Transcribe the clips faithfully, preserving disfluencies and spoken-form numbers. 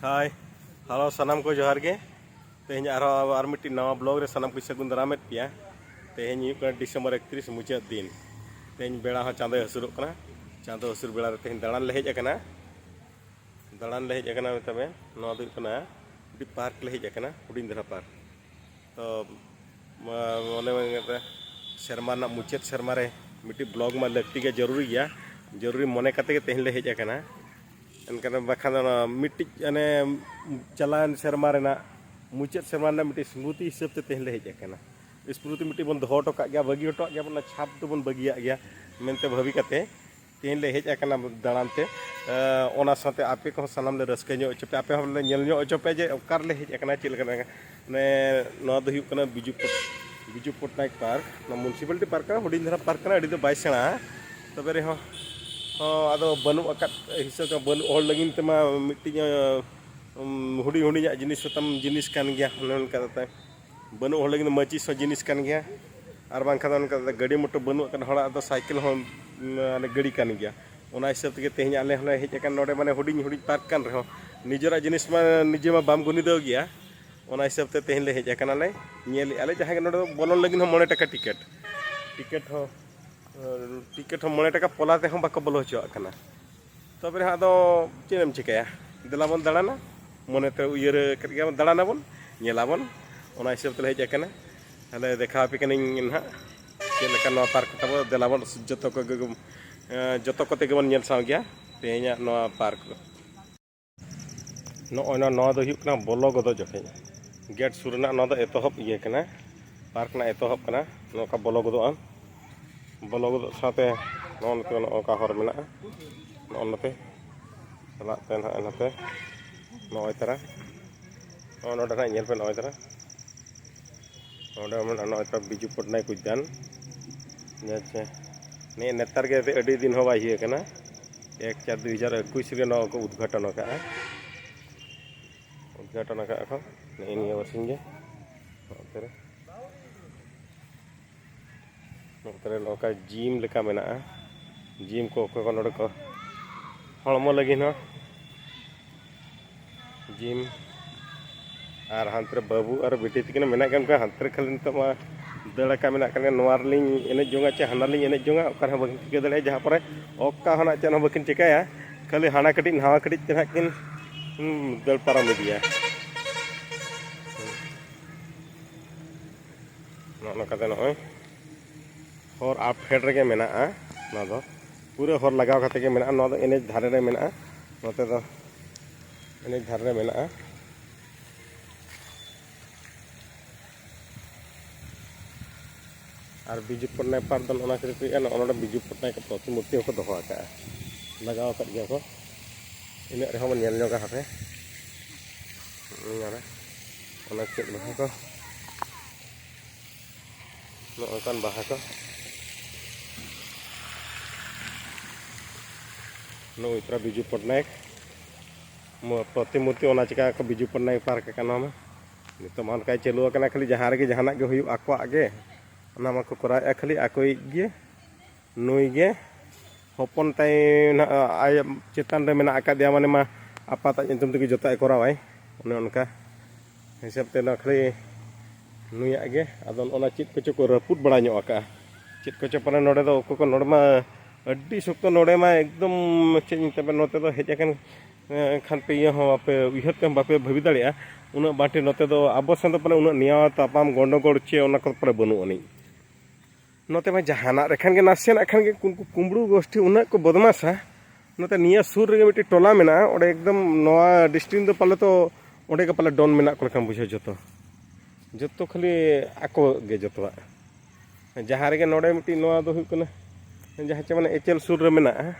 ᱦᱟᱭ, hello, ᱥᱟᱱᱟᱢ ᱠᱚ ᱡᱚᱦᱟᱨ ᱜᱮ᱾ ᱛᱮᱦᱮᱧ ᱟᱨᱦᱚᱸ ᱟᱨ ᱢᱤᱫᱴᱤᱡ ᱱᱟᱣᱟ ᱵᱞᱚᱜ ᱨᱮ ᱥᱟᱱᱟᱢ ᱠᱚᱧ ᱥᱟᱹᱜᱩᱱ ᱫᱟᱨᱟᱢᱮᱫ ᱯᱮᱭᱟ᱾ ᱛᱮᱦᱮᱧ ᱦᱩᱭᱩᱜ ᱠᱟᱱᱟ ᱰᱤᱥᱮᱢᱵᱚᱨ ᱮᱠᱛᱨᱤᱥ, ᱢᱩᱪᱟᱹᱫ ᱫᱤᱱ᱾ ᱛᱮᱦᱮᱧ ᱵᱮᱲᱟ ᱦᱚᱸ ᱪᱟᱸᱫᱚᱭ ᱦᱟᱹᱥᱩᱨᱚᱜ ᱠᱟᱱᱟ᱾ ᱪᱟᱸᱫᱚ ᱦᱟᱹᱥᱩᱨ ᱵᱮᱲᱟ ᱨᱮ ᱛᱮᱦᱮᱧ ᱫᱟᱬᱟᱱ ᱞᱮ ᱦᱮᱡ ᱟᱠᱟᱱᱟ᱾ ᱫᱟᱬᱟᱱ ᱞᱮ ᱦᱮᱡ ᱟᱠᱟᱱᱟ ᱢᱮᱛᱟᱜ ᱢᱮ, ᱱᱚᱣᱟ ᱫᱚ ᱦᱩᱭᱩᱜ ᱠᱟᱱᱟ ᱢᱤᱫᱴᱤᱡ ᱯᱟᱨᱠ ᱞᱮ ᱦᱮᱡ ᱟᱠᱟᱱᱟ, ᱦᱩᱰᱤᱧ ᱫᱷᱟᱨᱟ ᱯᱟᱨᱠ᱾ ᱛᱚ ᱢᱟ-, ᱢᱚᱱᱮ ᱢᱮ ᱥᱮᱨᱢᱟ ᱨᱮᱱᱟᱜ ᱢᱩᱪᱟᱹᱫ ᱥᱮᱨᱢᱟ ᱨᱮ ᱢᱤᱫᱴᱤᱡ ᱵᱞᱚᱜ ᱢᱟ ᱞᱟᱹᱠᱛᱤ ᱜᱮ, ᱡᱚᱨᱩᱨᱤ ᱜᱮᱭᱟ᱾ ᱡᱚᱨᱩᱨᱤ ᱢᱚᱱᱮ ᱠᱟᱛᱮ ᱜᱮ ᱛᱮᱦᱮᱧ ᱞᱮ ᱦᱮᱡ ᱟᱠᱟᱱᱟ᱾ ᱮᱱᱠᱷᱟᱱ ᱵᱟᱠᱷᱟᱱ ᱫᱚ ᱚᱱᱟ ᱢᱤᱫᱴᱤᱡ ᱚᱱᱮ ᱪᱟᱞᱟᱣᱮᱱ ᱥᱮᱨᱢᱟ ᱨᱮᱱᱟᱜ, ᱢᱩᱪᱟᱹᱫ ᱥᱮᱨᱢᱟ ᱨᱮᱱᱟᱜ ᱢᱤᱫᱴᱤᱡ ᱥᱢᱨᱩᱛᱤ ᱦᱤᱥᱟᱹᱵ ᱛᱮ ᱛᱮᱦᱮᱧ ᱞᱮ ᱦᱮᱡ ᱟᱠᱟᱱᱟ᱾ ᱥᱢᱨᱩᱛᱤ ᱢᱤᱫᱴᱤᱡ ᱵᱚᱱ ᱫᱚᱦᱚ ᱦᱚᱴᱚ ᱠᱟᱜ ᱜᱮᱭᱟ, ᱵᱟᱹᱜᱤ ᱦᱚᱴᱚᱣᱟᱜ ᱜᱮᱭᱟ ᱵᱚᱱ, ᱚᱱᱟ ᱪᱷᱟᱯ ᱫᱚᱵᱚᱱ ᱵᱟᱹᱜᱤᱭᱟᱜ ᱜᱮᱭᱟ ᱢᱮᱱᱛᱮ ᱵᱷᱟᱹᱵᱤ ᱠᱟᱛᱮ ᱛᱮᱦᱮᱧ ᱞᱮ ᱦᱮᱡ ᱟᱠᱟᱱᱟ ᱫᱟᱬᱟᱱ ᱛᱮ᱾ ᱮᱸ, ᱚᱱᱟ ᱥᱟᱶᱛᱮ ᱟᱯᱮ ᱠᱚᱦᱚᱸ ᱥᱟᱱᱟᱢ ᱞᱮ ᱨᱟᱹᱥᱠᱟᱹ ᱧᱚᱜ ᱦᱚᱪᱚ ᱯᱮᱭᱟ, ᱟᱯᱮ ᱦᱚᱸ ᱞᱮ ᱧᱮᱞ ᱧᱚᱜ ᱦᱚᱪᱚ ᱯᱮᱭᱟ ᱡᱮ ᱚᱠᱟ ᱨᱮᱞᱮ ᱦᱮᱡ ᱟᱠᱟᱱᱟ, ᱪᱮᱫ ᱞᱮᱠᱟ᱾ ᱢᱟᱱᱮ ᱱᱚᱣᱟ ᱫᱚ ᱦᱩᱭᱩᱜ ᱠᱟᱱᱟ ᱵᱤᱡᱩ ᱯᱚᱴ-, ᱵᱤᱡᱩ ᱯᱚᱴᱱᱟᱭᱮᱠ ᱯᱟᱨᱠ, ᱱᱚᱣᱟ ᱢᱩᱱᱥᱤᱯᱟᱞᱤᱴᱤ ᱯᱟᱨᱠ ᱠᱟᱱᱟ, ᱦᱩᱰᱤᱧ ᱫᱷᱟᱨᱟ ᱯᱟᱨᱠ ᱠᱟᱱᱟ, ᱟᱹᱰᱤ ᱫᱚ ᱵᱟᱭ ᱥᱮᱬᱟᱜᱼᱟ᱾ ᱛᱚᱵᱮ ᱨᱮᱦᱚᱸ, ᱦᱚᱸ, ᱟᱫᱚ ᱵᱟᱹᱱᱩᱜ ᱟᱠᱟᱫ ᱦᱤᱥᱟᱹᱵ ᱛᱮ ᱵᱟᱹᱱᱩᱜ ᱦᱚᱲ ᱞᱟᱹᱜᱤᱫ ᱛᱮᱢᱟ ᱢᱤᱫᱴᱤᱡ, ᱩᱢ, ᱦᱩᱰᱤᱧ ᱦᱩᱰᱤᱧᱟᱜ ᱡᱤᱱᱤᱥ ᱦᱚᱸᱛᱟᱢ ᱡᱤᱱᱤᱥ ᱠᱟᱱ ᱜᱮᱭᱟ, ᱚᱱᱮ ᱚᱱᱠᱟ ᱠᱟᱛᱮ᱾ ᱵᱟᱹᱱᱩᱜ ᱦᱚᱲ ᱞᱟᱹᱜᱤᱫ ᱫᱚ ᱢᱟᱹᱪᱤᱥ ᱦᱚᱸ ᱡᱤᱱᱤᱥ ᱠᱟᱱ ᱜᱮᱭᱟ᱾ ᱟᱨ ᱵᱟᱝᱠᱷᱟᱱ ᱫᱚ ᱚᱱᱠᱟ ᱜᱟᱹᱰᱤ ᱢᱚᱴᱚᱨ ᱵᱟᱹᱱᱩᱜ ᱟᱠᱟᱫ ᱦᱚᱲᱟᱜ ᱫᱚ ᱥᱟᱭᱠᱮᱞ ᱦᱚᱸ, ᱩᱸ, ᱢᱟᱱᱮ ᱜᱟᱹᱰᱤ ᱠᱟᱱ ᱜᱮᱭᱟ᱾ ᱚᱱᱟ ᱦᱤᱥᱟᱹᱵ ᱛᱮᱜᱮ ᱛᱮᱦᱮᱧ ᱟᱞᱮ ᱦᱚᱸᱞᱮ ᱦᱮᱡ ᱟᱠᱟᱱ ᱱᱚᱰᱮ, ᱢᱟᱱᱮ ᱦᱩᱰᱤᱧ ᱦᱩᱰᱤᱧ ᱯᱟᱨᱠ ᱠᱟᱱ ᱨᱮᱦᱚᱸ ᱱᱤᱡᱮᱨᱟᱜ ᱡᱤᱱᱤᱥ ᱢᱟ ᱱᱤᱡᱮ ᱢᱟ ᱵᱟᱢ ᱜᱩᱱᱤᱫᱟᱹᱣ ᱜᱮᱭᱟ᱾ ᱚᱱᱟ ᱦᱤᱥᱟᱹᱵ ᱛᱮ ᱛᱮᱦᱮᱧ ᱞᱮ ᱦᱮᱡ ᱟᱠᱟᱱᱟᱞᱮ, ᱧᱮᱞᱮᱫᱼᱟ ᱞᱮ ᱡᱟᱦᱟᱸᱭ ᱜᱮ ᱱᱚᱰᱮ ᱵᱚᱞᱚᱱ ᱞᱟᱹᱜᱤᱫ ᱦᱚᱸ ᱢᱚᱬᱮ ᱴᱟᱠᱟ ᱴᱤᱠᱤᱴ, ᱴᱤᱠᱤᱴ ᱦᱚᱸ, ᱴᱤᱠᱤᱴ ᱦᱚᱸ ᱢᱚᱬᱮ ᱴᱟᱠᱟ ᱯᱚᱞᱟ ᱛᱮᱦᱚᱸ ᱵᱟᱠᱚ ᱵᱚᱞᱚ ᱦᱚᱪᱚᱣᱟᱜ ᱠᱟᱱᱟ᱾ ᱛᱚᱵᱮ ᱦᱟᱸᱜ ᱟᱫᱚ ᱪᱮᱫ ᱮᱢ ᱪᱤᱠᱟᱹᱭᱟ? ᱫᱮᱞᱟ ᱵᱚᱱ ᱫᱟᱬᱟᱱᱟ, ᱢᱚᱱᱮᱛᱮ ᱩᱭᱦᱟᱹᱨ ᱠᱮᱫ ᱜᱮ ᱫᱟᱬᱟᱱᱟᱵᱚᱱ, ᱧᱮᱞᱟᱵᱚᱱ᱾ ᱚᱱᱟ ᱦᱤᱥᱟᱹᱵ ᱛᱮᱞᱮ ᱦᱮᱡ ᱟᱠᱟᱱᱟ᱾ ᱛᱟᱦᱞᱮ ᱫᱮᱠᱷᱟᱣ ᱟᱯᱮ ᱠᱟᱹᱱᱟᱹᱧ ᱱᱟᱦᱟᱜ ᱪᱮᱫ ᱞᱮᱠᱟ ᱱᱚᱣᱟ ᱯᱟᱨᱠ ᱛᱟᱵᱚ᱾ ᱫᱮᱞᱟ ᱵᱚᱱ ᱡᱚᱛᱚ ᱠᱚᱜᱮ, ᱮᱸ, ᱡᱚᱛᱚ ᱠᱚᱛᱮ ᱜᱮᱵᱚᱱ ᱧᱮᱞ ᱥᱟᱶ ᱜᱮᱭᱟ ᱛᱮᱦᱮᱧᱟᱜ ᱱᱚᱣᱟ ᱯᱟᱨᱠ ᱫᱚ᱾ ᱱᱚᱜᱼᱚᱭ ᱱᱚᱣᱟ, ᱱᱚᱣᱟ ᱫᱚ ᱦᱩᱭᱩᱜ ᱠᱟᱱᱟ ᱵᱚᱞᱚ ᱜᱚᱫᱚᱜ ᱡᱚᱠᱷᱮᱡ, ᱜᱮᱴ ᱥᱩᱨ ᱨᱮᱱᱟᱜ ᱱᱚᱣᱟ ᱫᱚ ᱮᱛᱚᱦᱚᱵ ᱤᱭᱟᱹ ᱠᱟᱱᱟ, ᱯᱟᱨᱠ ᱨᱮᱱᱟᱜ ᱮᱛᱚᱦᱚᱵ ᱠᱟᱱᱟ᱾ ᱱᱚᱝᱠᱟ ᱵᱚᱞᱚ ᱜᱚᱫᱚᱜᱼᱟ, ᱵᱚᱞᱚ ᱜᱚᱫᱚᱜ ᱥᱟᱶᱛᱮ ᱱᱚᱜᱼᱚ ᱱᱚᱛᱮ ᱱᱚᱜᱼᱚ ᱱᱚᱝᱠᱟ ᱦᱚᱨ ᱢᱮᱱᱟᱜᱼᱟ᱾ ᱱᱚᱜᱼᱚ ᱱᱚᱛᱮ ᱪᱟᱞᱟᱜ ᱛᱮ ᱱᱟᱦᱟᱜ ᱱᱚᱛᱮ ᱱᱚᱜᱼᱚᱭ ᱛᱟᱨᱟ, ᱱᱚᱜᱼᱚ ᱱᱚᱰᱮ ᱱᱟᱦᱟᱜ ᱧᱮᱞ ᱯᱮ, ᱱᱚᱜᱼᱚᱭ ᱛᱟᱨᱟ ᱱᱚᱰᱮ ᱢᱮᱱᱟᱜᱼᱟ ᱱᱚᱜᱼᱚᱭ ᱛᱟᱨᱟ ᱵᱤᱡᱩ ᱯᱚᱴᱱᱟᱭᱮᱠ ᱩᱫᱽᱫᱟᱱ᱾ ᱟᱪᱪᱷᱟ, ᱱᱤᱭᱟᱹ ᱱᱮᱛᱟᱨ ᱜᱮ ᱟᱹᱰᱤ ᱫᱤᱱ ᱦᱚᱸ ᱵᱟᱭ ᱦᱩᱭ ᱟᱠᱟᱱᱟ, ᱮᱠ ᱪᱟᱨ ᱫᱩ ᱦᱟᱡᱟᱨ ᱮᱠᱩᱥ ᱨᱮ ᱱᱚᱣᱟ ᱠᱚ ᱩᱫᱽᱜᱷᱟᱴᱚᱱ ᱟᱠᱟᱫᱼᱟ᱾ ᱩᱫᱽᱜᱷᱟᱴᱚᱱ ᱟᱠᱟᱫᱼᱟ ᱠᱚ ᱱᱮᱜᱼᱮ ᱱᱤᱭᱟᱹ ᱵᱟᱨᱥᱤᱧ ᱜᱮ᱾ ᱱᱚᱛᱮ ᱨᱮ, ᱱᱚᱛᱮ ᱨᱮ ᱱᱚᱝᱠᱟ ᱡᱤᱢ ᱞᱮᱠᱟ ᱢᱮᱱᱟᱜᱼᱟ᱾ ᱡᱤᱢ ᱠᱚ ᱚᱠᱚᱭ ᱠᱚ ᱱᱚᱰᱮ ᱠᱚ ᱦᱚᱲᱢᱚ ᱞᱟᱹᱜᱤᱫ ᱦᱚᱸ ᱡᱤᱢ᱾ ᱟᱨ ᱦᱟᱱᱛᱮ ᱨᱮ ᱵᱟᱹᱵᱩ ᱟᱨ ᱵᱤᱴᱤ ᱛᱟᱹᱠᱤᱱ ᱢᱮᱱᱟᱜ ᱠᱤᱱᱟ, ᱦᱟᱱᱛᱮ ᱨᱮ ᱠᱷᱟᱹᱞᱤ ᱱᱤᱛᱚᱜ ᱢᱟ ᱫᱟᱹᱲ ᱟᱠᱟ ᱢᱮᱱᱟᱜ ᱠᱤᱱᱟ᱾ ᱱᱚᱣᱟ ᱨᱮᱞᱤᱧ ᱮᱱᱮᱡ ᱡᱚᱝᱟ ᱪᱮ ᱦᱟᱱᱟ ᱞᱤᱧ ᱮᱱᱮᱡ ᱡᱚᱝᱟ, ᱚᱠᱟ ᱨᱮᱦᱚᱸ ᱵᱟᱹᱠᱤᱱ ᱴᱷᱤᱠᱟᱹ ᱫᱟᱲᱮᱭᱟᱜᱼᱟ᱾ ᱡᱟᱦᱟᱸ ᱯᱚᱨᱮ ᱚᱠᱟ ᱦᱚᱸ ᱱᱟᱜ ᱪᱮᱫ ᱦᱚᱸ ᱵᱟᱹᱠᱤᱱ ᱪᱤᱠᱟᱹᱭᱟ, ᱠᱷᱟᱹᱞᱤ ᱦᱟᱱᱟ ᱠᱟᱹᱴᱤᱡ ᱱᱟᱣᱟ ᱠᱟᱹᱴᱤᱡ ᱛᱮ ᱱᱟᱜ ᱠᱤᱱ, ᱦᱩᱸ, ᱫᱟᱹᱲ ᱯᱟᱨᱚᱢ ᱤᱫᱤᱭᱟ᱾ ᱱᱚᱜᱼᱚ ᱱᱚᱝᱠᱟᱛᱮ ᱱᱚᱜᱼᱚᱭ ᱦᱚᱨ ᱟᱯ ᱯᱷᱮᱰ ᱨᱮᱜᱮ ᱢᱮᱱᱟᱜᱼᱟ᱾ ᱱᱚᱣᱟ ᱫᱚ ᱯᱩᱨᱟᱹ ᱦᱚᱨ ᱞᱟᱜᱟᱣ ᱠᱟᱛᱮ ᱜᱮ ᱢᱮᱱᱟᱜᱼᱟ᱾ ᱱᱚᱣᱟ ᱫᱚ ᱮᱱ ᱮᱭᱤᱪ ᱫᱷᱟᱨᱮ ᱨᱮ ᱢᱮᱱᱟᱜᱼᱟ᱾ ᱱᱚᱛᱮ ᱫᱚ ᱮᱱ ᱮᱭᱤᱪ ᱫᱷᱟᱨᱮ ᱨᱮ ᱢᱮᱱᱟᱜᱼᱟ᱾ ᱟᱨ ᱵᱤᱡᱩ ᱯᱚᱴᱱᱟᱭᱮᱠ ᱯᱟᱨᱠ ᱫᱚ ᱚᱱᱟ ᱠᱷᱟᱹᱛᱤᱨ ᱠᱚ ᱤᱭᱟᱹᱜᱼᱟ, ᱱᱚᱜᱼᱚ ᱱᱚᱰᱮ ᱵᱤᱡᱩ ᱯᱚᱴᱱᱟᱭᱮᱠ ᱯᱨᱚᱛᱤᱢᱩᱨᱛᱤ ᱦᱚᱸᱠᱚ ᱫᱚᱦᱚ ᱟᱠᱟᱫᱼᱟ, ᱞᱟᱜᱟᱣ ᱟᱠᱟᱫ ᱜᱮᱭᱟ ᱠᱚ᱾ ᱤᱱᱟᱹᱜ ᱨᱮᱦᱚᱸ ᱵᱚᱱ ᱧᱮᱞ ᱧᱚᱜᱟ ᱦᱟᱯᱮ᱾ ᱱᱚᱰᱮ ᱚᱱᱟ ᱪᱮᱫ ᱵᱟᱦᱟ ᱠᱚ, ᱱᱚᱜᱼᱚ ᱱᱚᱝᱠᱟᱱ ᱵᱟᱦᱟ ᱠᱚ᱾ ᱱᱩᱭ ᱛᱚᱨᱟ ᱵᱤᱡᱩ ᱯᱚᱴᱱᱟᱭᱮᱠ ᱢᱚ-, ᱯᱨᱚᱛᱤᱢᱩᱨᱛᱤ, ᱚᱱᱟ ᱪᱤᱠᱟ ᱠᱚ ᱵᱤᱡᱩ ᱯᱚᱴᱱᱟᱭᱮᱠ ᱯᱟᱨᱠ ᱟᱠᱟᱱᱟ᱾ ᱱᱚᱣᱟ ᱢᱟ ᱱᱤᱛᱚᱜ ᱢᱟ ᱚᱱᱠᱟᱭ ᱪᱟᱹᱞᱩ ᱟᱠᱟᱱᱟ, ᱠᱷᱟᱹᱞᱤ ᱡᱟᱦᱟᱸ ᱨᱮᱜᱮ ᱡᱟᱦᱟᱱᱟᱜ ᱜᱮ ᱦᱩᱭᱩᱜ ᱟᱠᱚᱣᱟᱜ ᱜᱮ, ᱚᱱᱟ ᱢᱟᱠᱚ ᱠᱚᱨᱟᱣᱮᱫᱼᱟ ᱠᱷᱟᱹᱞᱤ ᱟᱠᱚᱭᱤᱡ ᱜᱮ᱾ ᱱᱩᱭ ᱜᱮ ᱦᱚᱯᱚᱱ ᱛᱟᱭ ᱱᱟᱦᱟᱜ ᱟᱭᱟᱜ ᱪᱮᱛᱟᱱ ᱨᱮ ᱢᱮᱱᱟᱜ ᱟᱠᱟᱫᱮᱭᱟ, ᱢᱟᱱᱮ ᱢᱟ ᱟᱯᱟᱛᱟᱜ ᱧᱩᱛᱩᱢ ᱛᱮᱜᱮ ᱡᱚᱛᱚᱣᱟᱜ ᱮ ᱠᱚᱨᱟᱣᱟᱭ, ᱚᱱᱮ ᱚᱱᱠᱟ ᱦᱤᱥᱟᱹᱵ ᱛᱮ ᱱᱚᱣᱟ ᱠᱷᱟᱹᱞᱤ ᱱᱩᱭᱟᱜ ᱜᱮ᱾ ᱟᱫᱚ ᱚᱱᱟ ᱪᱮᱫ ᱠᱚᱪᱚ ᱠᱚ ᱨᱟᱹᱯᱩᱫ ᱵᱟᱲᱟ ᱧᱚᱜ ᱟᱠᱟᱜᱼᱟ, ᱪᱮᱫ ᱠᱚᱪᱚ ᱯᱟᱞᱮ ᱱᱚᱰᱮ ᱫᱚ ᱚᱠᱚᱭ ᱠᱚ, ᱱᱚᱰᱮ ᱢᱟ ᱟᱹᱰᱤ ᱥᱚᱠᱛᱚ, ᱱᱚᱰᱮ ᱢᱟ ᱮᱠᱫᱚᱢ ᱪᱮᱫ ᱤᱧ ᱢᱮᱛᱟᱯᱮ, ᱱᱚᱛᱮ ᱫᱚ ᱦᱮᱡ ᱟᱠᱟᱱ, ᱮ, ᱠᱷᱟᱱ ᱯᱮ ᱤᱭᱟᱹ ᱦᱚᱸ ᱵᱟᱯᱮ ᱩᱭᱦᱟᱹᱨ ᱛᱮᱦᱚᱸ ᱵᱟᱯᱮ ᱵᱷᱟᱹᱵᱤ ᱫᱟᱲᱮᱭᱟᱜᱼᱟ᱾ ᱩᱱᱟᱹᱜ ᱵᱟᱝ ᱴᱷᱤᱠ, ᱱᱚᱛᱮ ᱫᱚ ᱟᱵᱚ ᱥᱮᱱ ᱫᱚ ᱯᱟᱞᱮ ᱩᱱᱟᱹᱜ ᱱᱮᱭᱟᱣ ᱛᱟᱯᱟᱢ ᱜᱚᱱᱰᱚᱜᱳᱲ ᱪᱮ ᱚᱱᱟ ᱠᱚᱫᱚ ᱯᱟᱞᱮ ᱵᱟᱹᱱᱩᱜ ᱟᱹᱱᱤᱡ᱾ ᱱᱚᱛᱮ ᱢᱟ ᱡᱟᱦᱟᱱᱟᱜ ᱨᱮ ᱠᱷᱟᱱ ᱜᱮ, ᱱᱟᱥᱮᱱᱟᱜ ᱠᱷᱟᱱ ᱜᱮ ᱩᱱᱠᱩ ᱠᱩᱢᱵᱽᱲᱩ ᱜᱳᱥᱴᱤ ᱩᱱᱟᱹᱜ ᱠᱚ ᱵᱚᱫᱢᱟᱥᱟ᱾ ᱱᱚᱛᱮ ᱱᱤᱭᱟᱹ ᱥᱩᱨ ᱨᱮᱜᱮ ᱢᱤᱫᱴᱤᱡ ᱴᱚᱞᱟ ᱢᱮᱱᱟᱜᱼᱟ, ᱚᱸᱰᱮ ᱮᱠᱫᱚᱢ ᱱᱚᱣᱟ ᱰᱤᱥᱴᱨᱤᱠᱴ ᱫᱚ ᱯᱟᱞᱮ ᱛᱚ ᱚᱸᱰᱮ ᱜᱮ ᱯᱟᱞᱮ ᱰᱚᱱ ᱢᱮᱱᱟᱜ ᱠᱚ ᱞᱮᱠᱟᱢ ᱵᱩᱡᱷᱟᱹᱣ᱾ ᱡᱚᱛᱚ, ᱡᱚᱛᱚ ᱠᱷᱟᱹᱞᱤ ᱟᱠᱚ ᱜᱮ ᱡᱚᱛᱚᱣᱟᱜ᱾ ᱡᱟᱦᱟᱸ ᱨᱮᱜᱮ ᱱᱚᱰᱮ ᱢᱤᱫᱴᱤᱡ, ᱱᱚᱣᱟ ᱫᱚ ᱦᱩᱭᱩᱜ ᱠᱟᱱᱟ ᱡᱟᱦᱟᱸ ᱪᱮ ᱢᱟᱱᱮ ᱮᱪᱮᱞ ᱥᱩᱨ ᱨᱮ ᱢᱮᱱᱟᱜᱼᱟ,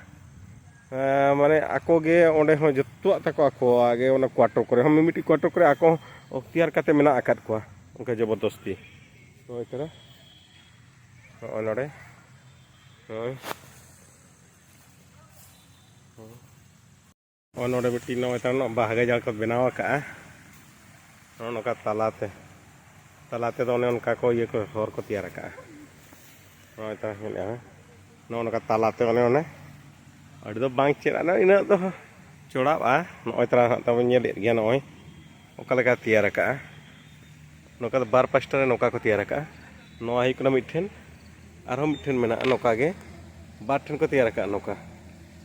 ᱮᱸ, ᱢᱟᱱᱮ ᱟᱠᱚ ᱜᱮ ᱚᱸᱰᱮ ᱦᱚᱸ ᱡᱚᱛᱚᱣᱟᱜ ᱛᱟᱠᱚ ᱟᱠᱚᱣᱟᱜ ᱜᱮ, ᱚᱱᱟ ᱠᱚᱣᱟᱴᱚᱨ ᱠᱚᱨᱮ ᱦᱚᱸ, ᱢᱤᱢᱤᱫᱴᱤᱡ ᱠᱚᱣᱟᱴᱚᱨ ᱠᱚᱨᱮ ᱟᱠᱚ ᱦᱚᱸ ᱚᱠᱛᱤᱭᱟᱨ ᱠᱟᱛᱮ ᱢᱮᱱᱟᱜ ᱟᱠᱟᱫ ᱠᱚᱣᱟ ᱚᱱᱠᱟ ᱡᱚᱵᱚᱨᱫᱚᱥᱛᱤ᱾ ᱱᱚᱜᱼᱚᱭ ᱛᱚᱨᱟ, ᱱᱚᱜᱼᱚᱭ ᱱᱚᱰᱮ, ᱱᱚᱜᱼᱚᱭ, ᱱᱚᱜᱼᱚᱭ ᱱᱚᱰᱮ ᱢᱤᱫᱴᱤᱡ ᱱᱚᱜᱼᱚᱭ ᱛᱟᱨ ᱵᱟᱦᱟ ᱜᱟᱡᱟᱲ ᱠᱚ ᱵᱮᱱᱟᱣ ᱟᱠᱟᱫᱼᱟ᱾ ᱱᱚᱜᱼᱚ ᱱᱚᱝᱠᱟ ᱛᱟᱞᱟᱛᱮ, ᱛᱟᱞᱟ ᱛᱮᱫᱚ ᱚᱱᱮ ᱚᱱᱠᱟ ᱠᱚ ᱤᱭᱟᱹ ᱠᱚ ᱦᱚᱨ ᱠᱚ ᱛᱮᱭᱟᱨ ᱟᱠᱟᱫᱼᱟ᱾ ᱱᱚᱜᱼᱚᱭ ᱛᱚ ᱧᱮᱞᱮᱫᱼᱟ ᱵᱮᱱ, ᱱᱚᱜᱼᱚ ᱱᱚᱝᱠᱟ ᱛᱟᱞᱟᱛᱮ ᱚᱱᱮ ᱚᱱᱮ ᱟᱹᱰᱤ ᱫᱚ ᱵᱟᱝ ᱪᱮᱫ ᱟᱫᱚ ᱤᱱᱟᱹᱜ ᱫᱚ ᱪᱚᱲᱟᱜᱼᱟ᱾ ᱱᱚᱜᱼᱚᱭ ᱛᱟᱨᱟ ᱦᱟᱸᱜ ᱛᱟᱵᱚᱱ ᱧᱮᱞᱮᱫ ᱜᱮᱭᱟ, ᱱᱚᱜᱼᱚᱭ ᱚᱠᱟ ᱞᱮᱠᱟ ᱛᱮᱭᱟᱨ ᱟᱠᱟᱜᱼᱟ᱾ ᱱᱚᱝᱠᱟ ᱫᱚ ᱵᱟᱨ ᱯᱟᱥᱴᱟ ᱨᱮ ᱱᱚᱝᱠᱟ ᱠᱚ ᱛᱮᱭᱟᱨ ᱟᱠᱟᱜᱼᱟ᱾ ᱱᱚᱣᱟ ᱦᱩᱭᱩᱜ ᱠᱟᱱᱟ ᱢᱤᱫᱴᱷᱮᱱ, ᱟᱨᱦᱚᱸ ᱢᱤᱫᱴᱷᱮᱱ ᱢᱮᱱᱟᱜᱼᱟ ᱱᱚᱝᱠᱟ ᱜᱮ, ᱵᱟᱨ ᱴᱷᱮᱱ ᱠᱚ ᱛᱮᱭᱟᱨ ᱟᱠᱟᱜᱼᱟ ᱱᱚᱝᱠᱟ᱾